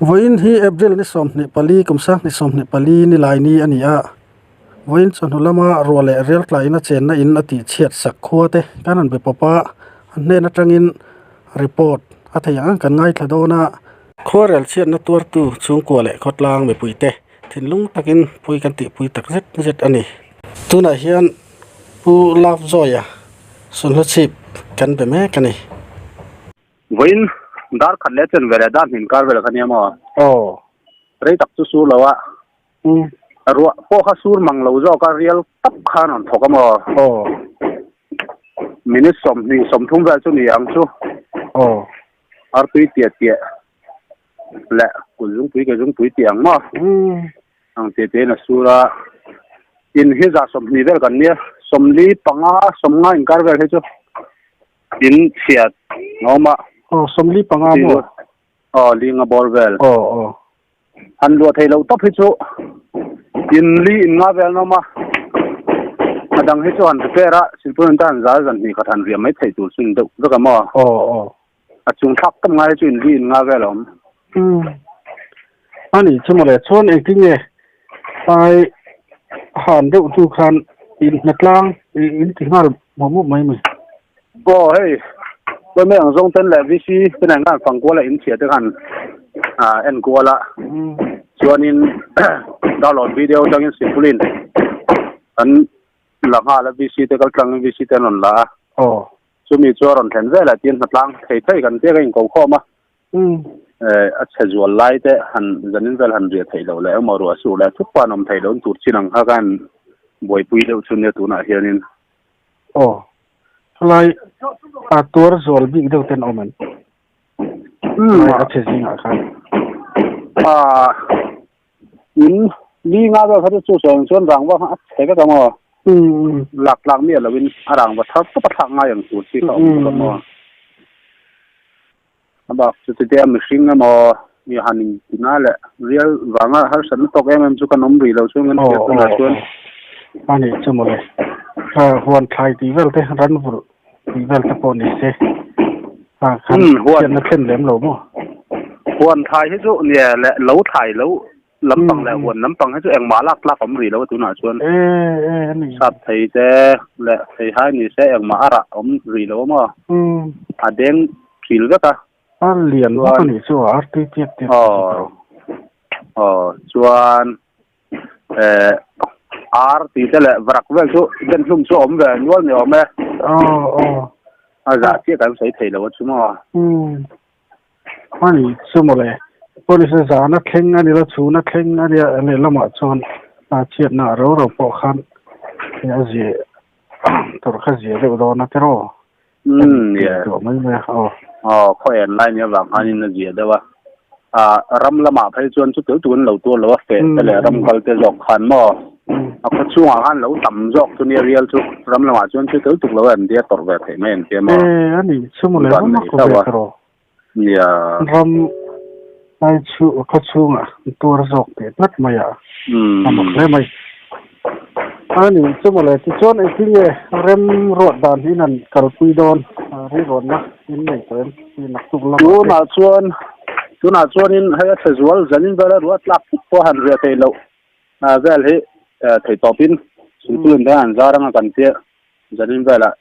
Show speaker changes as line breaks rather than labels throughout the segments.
Vawiin hi April ni 24 kum sang ni 24 ni lai ni a ni a. Vawiin chawhnu lama ruah leh rel tlaiin a chenna in a tihchhiat sak khua te kan han be pawp a, a hnen atangin report a theih ang ang kan ngaithla dawn a. Khuarel chhiatna tuartu chhungkua leh khawtlang mipuite thinlung takin pui kan tihpui tak zet zet a ni. Tunah hian Pu Love Joy-a Sunhlu chhip kan be mek a ni.
Vawiin dar khat leh chen veleh dar hnin kar vel kha nia maw?
Aw.
Rei tak chu sur lo a. Ruah pawh kha sur mang lo zawk a, rial tap khan rawn thawk a maw?
Aw.
Minute 20 30 vel chu ni ang chu.
Aw.
Artui tiah tiah leh kut zungpui ke zungpui tih ang maw? Ang tih te in a sur a. In hi 20 vel kan nia, 45 50 inkar vel hi chu in chhiat a awm a.
Aw, 45 maw?
Aw, linga bawr vel.
Aw, aw.
Han luah thei loh tawp hi chu in li in nga vel an awm a. A dang hi chu han repair a, silpawlin tan zal zan hnih khat han riah mai theih tur chu ni deuh vek a maw?
Aw, aw.
A chung thlak tawp ngai hi chu in li in nga vel a awm.
Umm. A nih chu mawle, chuan engtin nge tlai han deuh hnu khan in hnatlang in ti nghal mup mup mai mai?
Aw hei, chuan mai ang zawng ten leh VC te nen khan fang kual a in chhia te khan en kual a, chuanin download video atangin Sipulin kan la nghal a VC te kal tlangin VC te an rawn la a.
Aw.
Chumi chu a rawn thlen vel ah tiin hnatlang thei thei kan tia ka inko khawm a. A chhe zual lai te han zanin vel han riah theih loh leh emaw ruah sur leh thup pawh an awm theih loh tur chin ang kha ka han buaipui deuh chu nia tunah hianin.
Aw, khawlai a tuar zual bik deuh ten awm em? Khawlai a chhe zingah khan.
Ah, in li nga vel kha chu chu sawi chuan rangva kha a chhe vek ang aw. Lak tlak miah loin a rangva thar tawp a thlak ngai ang tur chi kha a awm bawk ang aw. A bak chu chutia mihring emaw mi han intina leh rial vanga harsatna tawk em em chu kan awm rih lo chuan kan hriat tunah chuan.
A nih chu mawle. Huan thlai tih vel te, ran vulh tih vel te pawh ni se. Khan hriatna thlen lem lo maw?
Huan thlai hi chu nia leh lo thlai lo lampang leh huan lampang hi chu engmah lak tlak awm rih lo a tunah chuan. Sap thei te leh thei hai ni se engmah a rah awm rih lo a maw? A deng thil vek a.
A lian vak a nih chu a artui tiak tiak te chu ka awm.
Aw chuan ar tih te leh varak vel chu den hlum chu a awm ve nual ni awm e.
Aw aw.
A zah chiah kan sawi thei lo a chu maw?
A nih chu mawle. Police zana thleng a ni lo, chhuna thleng a nia lehlamah chuan chhiatna a ro ro pawh khan a zia tur kha zia deuh dawn a tiraw?
Umm yeah.
Tawh mai mai a aw.
Aw khaw en lai nia vang khanin a zia deuh a. Ah ram lamah phei chuan chu tel tukin lo tuar lo a feh te leh ram kal te zawk khan maw a khaw chhungah khan lo tam zawk chu nia rial chu ram lamah chuan chu tel tuk lo a en tia tawrh ve theih mai an tia maw.
E a nih chu mawle ram a khaw ve tawh.
Nia.
Ram lai chu khaw chhungah tuar zawk teh tlat mai a. A mak hle mai. A nih chu mawle tichuan engtin nge rem ruat dan hi in han kalpui dawn rilruatna in nei tawh em i naktuk lamah te.
Tunah chuan tunah chuanin hei a thle zual zanin vela ruat tlak put pawh han riah theih loh vel hi theih tawpin sikul in te han zar anga kan tia zanin velah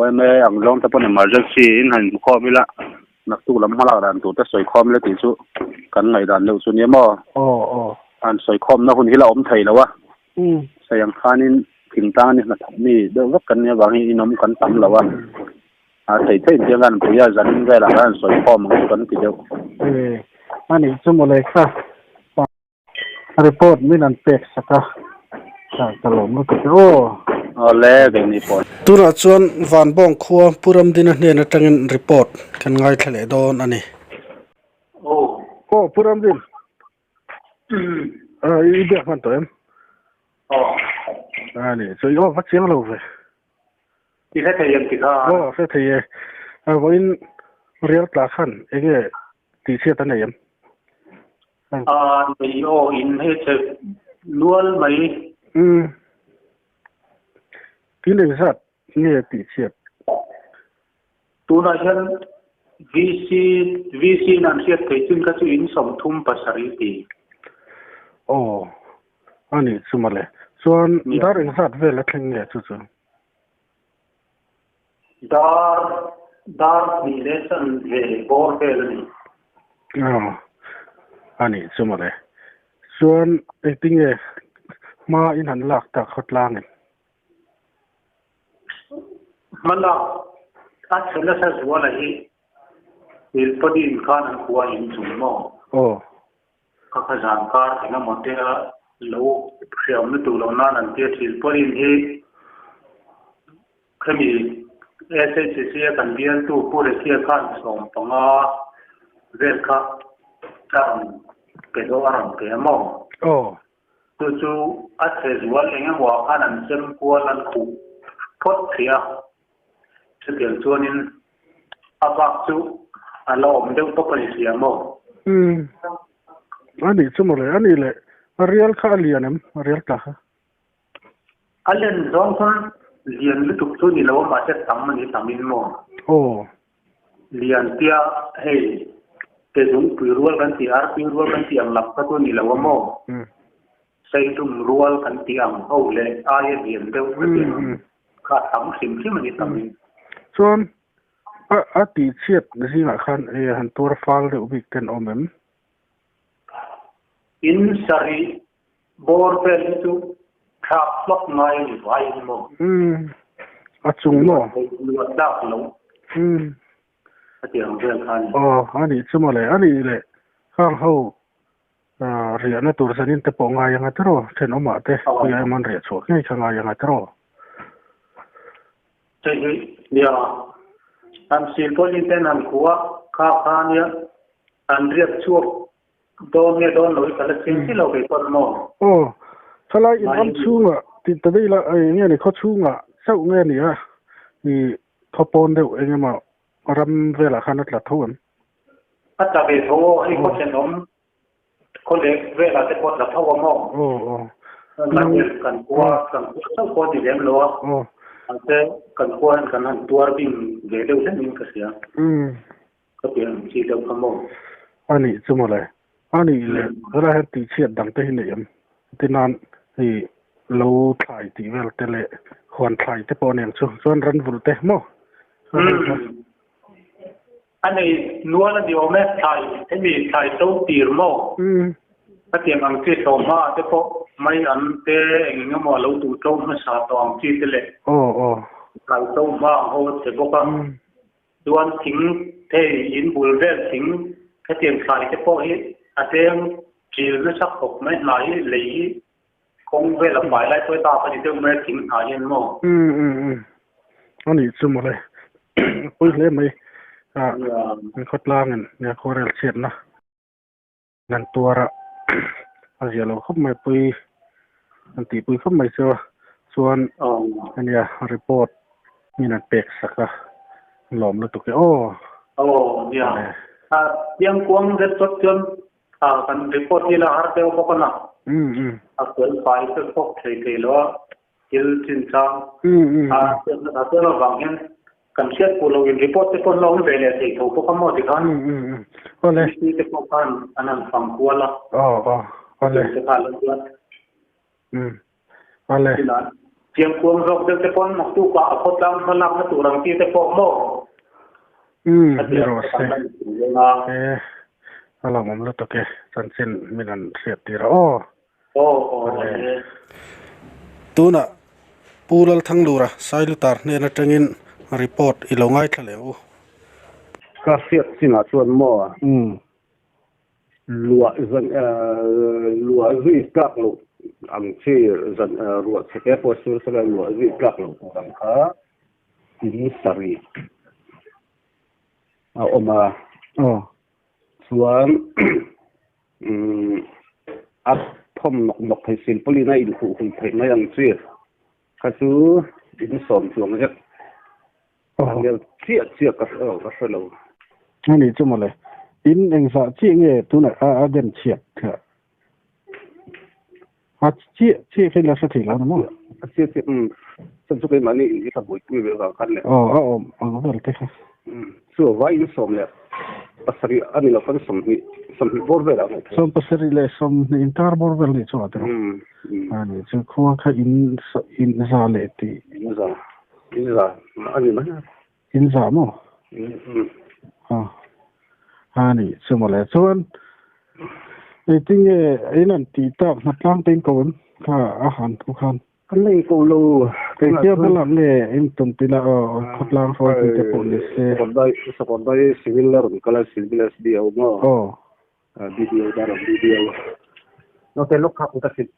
yma ang zawng te pawn emergency in han inhmu khawm ila naktuk lam hmalak dan tur te sawi khawm ila tih chu kan ngaihdan deuh chu nia maw?
Aw aw.
Han sawi khawmna hun hi la awm thei lo a. Sawi ang khanin thingtlang ni hnathawk mi deuh vek kan nia vangin inawm kan tam lo a. A thei thei chiang khan puia zanin velah khan sawi khawm ang chu kan ti deuh.
E a nih chu mawle kha. Report min an pek sak a, ka lawm lutuk e aw.
Awle, keini pawh.
Tunah chuan Vanbawng khua Pu Ramdina hnen atangin report kan ngaithla leh dawn a ni.
Aw.
Aw Pu Ramdin. I biak hman tawh em?
Aw.
A ni, chu i aw va chiang lo ve.
I hre thei em ti kha?
Aw, hre thei e. Vawiin rial tla khan enge tihchhiat a nei em?
A nei aw in hei che nual mai.
Umm. Tin engzat nge tih chhiat?
Tunah hian VC VC in an hriat theih chin kha chu in 37 ti.
Aw a nih chu mawle. Chuan dar engzat vel a thleng nge chu chu?
Dar dar hnih leh chanve bawr vel a ni.
Aw a nih chu mawle. Chuan engtinge hma in han lak tak khawtlangin?
Hmalak a chhe nasa zuala hi Silpawlin khan an khua in chung maw?
Aw.
Ka kha zan kar eng emaw te a lo hriam lutuk loh nan an tia Silpawlin hi khemi SHCC a kan bialtu Pu Rekhia khan 15 vel kha a rawn pe daw a rawn pe a maw?
Aw.
Chu chu a chhe zual eng emaw ah khan an chem kual an khuh phawt thei a, chutiang chuanin a bak chu a la awm deuh tawp a ni si a maw?
Umm, a nih chu mawle, a nih leh a rial kha a lian em, a rial tla kha?
A len zawng chuan lian lutuk chu ni lo a, mahse tam a ni tam in maw?
Aw.
Lian tia hei ke zungpui rual kan tih arpui rual kan tih ang lam kha chu ni lo a maw? Seitum rual kan tih ang ho leh aia lian deuh ka tih ang kha tam hrim hrim a ni tam in.
Chuan a a tih chhiat zingah khan e han tuar fal deuh bik ten awm em?
In sarih bawr vel hi chu thlak hlawk ngai a ni vai in maw?
Umm a chung maw?
Luat tlak loh.
Umm.
A ti ang vel kha a ni.
Aw a nih chu mawle a nih leh khang ho riahna tur zanin te pawh ngai anga tiraw thenawmah te khawiah emaw an riah chhuah ngei kha ngai anga tiraw?
Hei hi nia an silpawlin ten an khuh a kha kha nia an riak chhuak Dawn nge dawn lo i ka la chiang si lo kei pawn maw?
Aw, thalai in ram chhungah tih ta daih la, eng nge ni khaw chhungah chauh nge ni a, i khaw pawn deuh eng emaw ram velah khan a tla tho em?
A tla ve tho aw, hei khaw thenawm khaw leh velah te pawh a tla tho a maw?
Aw aw.
Kan khua kan khua chauh pawh a ni lem lo a, mahse kan khua hian kan han tuar bing ve deuh hlek in ka hria. Ka pian ang chi deuh kha maw?
A nih chu mawle. A nih leh helai hian tihchhiat dang te hi nei em? Tinan hei lo thlai tih vel te leh huan thlai te pawh a ni ang chu. Chuan ran vulh te maw?
A nei nual a ni awm e, thlai hemi thlai to tir maw? Ka tiang ang chi hlawm hma te pawh mai an te eng eng emaw a lo duh to hmasa tawh ang chi te leh thlai to hma ang ho a che bawk a. Chuan thing thei in bul vel thing hetiang thlai te pawh hi a deng ṭil nasa khawp mai hnai hi lei hi kawng vel a fai lai pawh hi tap a ni deuh mai a thing hnai hian maw?
Umm umm umm a nih chu mawle a pawi hle mai a khawtlangin nia khuarel chhiatna Nan tuar a, a zia lo khawp mai pui an tih pui khawp mai chu chuan ania report min an pek sak a lawm lutuk e aw.
Aw nia a piangkuang zet chawt chuan a kan report hi la har deuh bawk a na a fel fai fel fawk thei thei lo a thil chinchang a hriatna tha avang hian Kan hriat pawh lo in report te pawh an la awm ve leh thei tho bawk a maw tikhan VC te pawh khan an han fang kual a.
Aw aw awle.
Te kha lo chuan.
Awle.
Chiang kuang zawk deuh te pawh naktuk ah a khawtlang hma lakna tur ang chi te pawh maw.
Ni rawh se. E a lo awm lutuk e chanchin min han hriat tir a aw.
Aw aw awle.
Tunah Pu Lalthanglura Sailutar hnen atangin report i lo ngaithla leh u.
Ka hriat chinah chuan maw luah zan luah zui tlak loh ang chi zan ruah chhe te pawh sur sela luah zui tlak loh tur ang kha in sarih a awm a. Chuan a thawm nawk nawk thei silpawlin a inkhuh hui theih mai ang chi kha chu in sawm chuang zet a hmel chiah chiah ka hre lo ka hre lo.
A nih chu mawle, in engzah chiah nge tunah a den chhiat a chiah chiah kha ila hre thei lo ni maw?
A chiah chiah, umm, chuan chu keimahni in hi ka buaipui ve vang khan le.
Aw, a awm ang vel te kha.
Chu vai in 17 a ni lo kan 20 20 bawr velah ngaih theih.
70 leh 20 inkar bawr vel nih chu a tiro. A ni chu khua kha in in za leh tih.
In za in za a ni mai.
In za maw? A a ni chu mawle chuan engtinge in an tih tak hnatlang te in ko em kha a han thu khan.
Kan la inko lo.
Engtia hmalam nge in tum tila aw khawtlang hruaitu te pawh ni se.
Sakawrdai civil a rawn kal a, civil SDO maw?
Aw.
BDO dar ang BDO. Note lawk kha ka hrilh.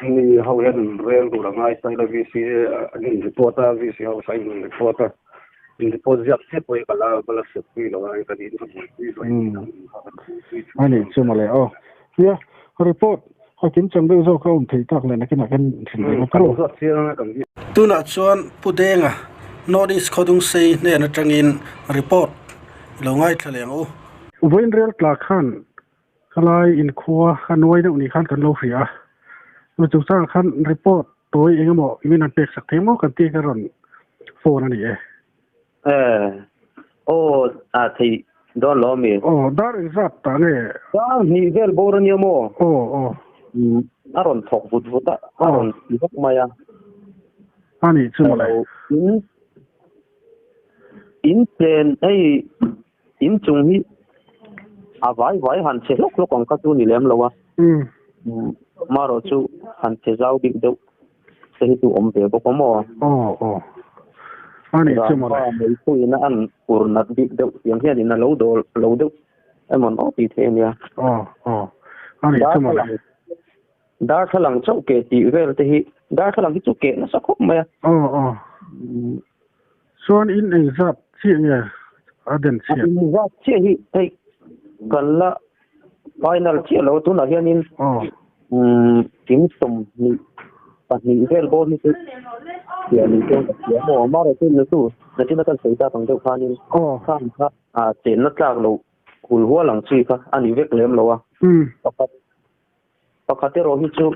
Ni ho hian rel tur a ngai ta ila VC an in report a, VC ho sa in report a. In report ziak chiah pawh hi ka la ka la hriat pui lo a, ka niin ka buaipui lo.
A nih chu mawle aw. Nia, report a kim chang deuh zawk a awm thei tak leh nakinah kan hrilh ve ngawt ang. Tunah chuan Pu Denga, North East Khawdungsei hnen atangin report i lo ngaithla leh ang u. Vawiin rel tla khan khalai inkhua a nuai deuh ni khan kan lo hria a, chu chungchangah khan report tawi eng emaw min han pek sak thei maw kan tih ka rawn phone a ni e.
Eh, aw a thei dawn lo ami?
Aw, dar engzat tah nge?
Dar hnih vel bawr ania maw?
Aw, aw.
A rawn thawk vut vut a, a rawn ti vak mai a.
A nih chu mawle.
In, in chen hei in chung hi a vai vai han che hlawk hlawk ang kha chu ni lem lo a. Marawh chu han che zau bik deuh. Te hi chu awm ve bawk a maw?
Aw aw. A nih chu mawle.
Rangva meipui-in a an ur nat bik deuh tiang hianin a lo dawl lo deuh emawn aw tih theih a nia.
Aw aw. A nih chu mawle.
Darthlalang chauh keh tih vel te hi darthlalang hi chu keh nasa khawp mai a.
Aw aw. Chuan in engzat chiah nge a den chhiat?
A inzat chiah hi hei kan la final chiah lo tunah hianin in 22 vel bawr hi chu chhiah ni chuan ka hria maw amaherawhchu chu na chu nachina kan sawi tak ang deuh khanin khang kha chenna tlak loh hul hual ang chi kha a ni vek lem lo a pakhat pakhat erawh hi chu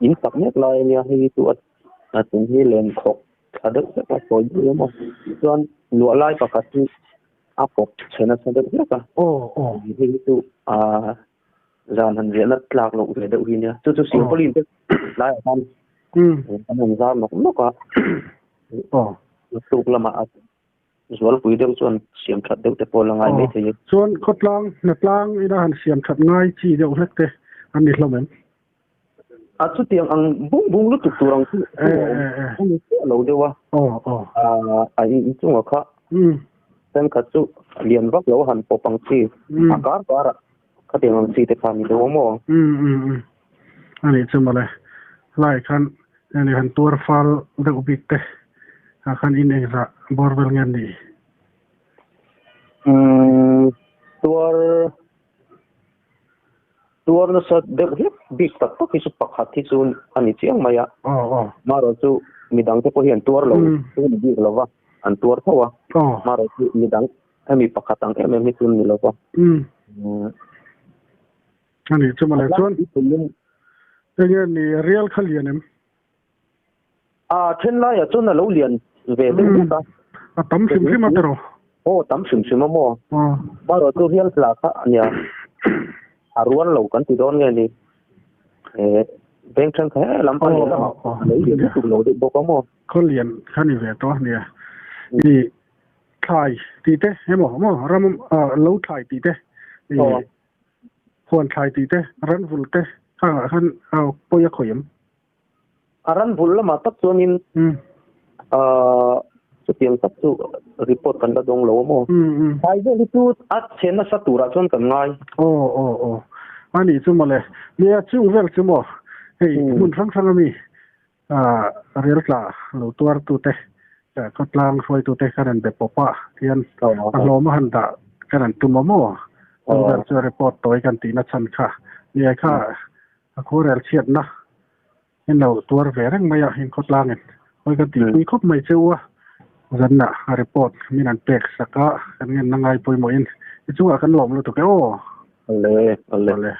in sak mek lai ania hei hi chu a chung hi len khawk tha deuh vek a sawi deuh em aw chuan luah lai pakhat hi a pawp chhe nasa deuh vek a hei hi chu aaa zan han riahna tlak loh ve deuh hi nia chu chu silpauline te tlaiah khan an han zar nawk nawk a tuk lamah a zualpui deuh chuan siam that deuh te pawh la ngai mai thei e.
Chuan khawtlang hnatlang ina han siam that ngai chi deuh hlek te an ni hlawm em?
A chutiang ang bung bung lutuk tur ang chu a ni chiah lo deuh a. A inchungah kha thenkhat chu lian vak lo han pawp ang chi a kar karah khatiang ang chi te kha a ni deuh a maw?
A nih chu mawle. Lai khan heng han tuar fal deuh bik te ah khan in engzah bawr vel nge an nih?
Tuar Tuar nasa deuh hlek bik tak tak hi chu pakhat hi chu a ni chiang mai a. Marawh chu midang te pawh hi an tuar lo chu ni bik lo va, an tuar tho a. Marawh chu midang hemi pakhat ang em em hi chu ni lo va.
A nih chu mawle chuan enge ni rial kha lian em?
A then laiah chuan a lo lian ve deuh hlek a.
A tam hrim hrim a tiraw?
Aw tam hrim hrim a maw? Marawh chu rial tla kha a nia a rual lo kan ti dawn nge ni? Veng thenkhat he lam a lian a a lo lian lutuk lo deuh bawk a maw?
Khaw lian kha ni ve tawh a nia. I thlai tih te emaw maw ram lo thlai tih te i huan thlai tih te ran vul te khangah khan pawi a khawih em?
A ran vul lamah tak chuanin chutiang tak chu report kan la dawng lo a maw? Tlai vel hi chu a chhe nasa turah chuan kan ngai.
Aw aw aw a nih chu mawle. Nia chung vel chu maw hei hmun hrang hrang ami rel tla lo tuar tute khawtlang hruaitute khan an be pawp a tihian a hlawm a han dah kan an tum a maw? Chung vel chu report tawi kan tihna chhan kha nia kha A khuarel chhiatna in lo tuar ve reng mai a, in khawtlangin hawi kan tihpui khawp mai che u a, zanna a report min an pek sak a, kan ngenna ngai pawimawhin i chungah kan lawm lutuk e aw.
Awle, awle.
Awle.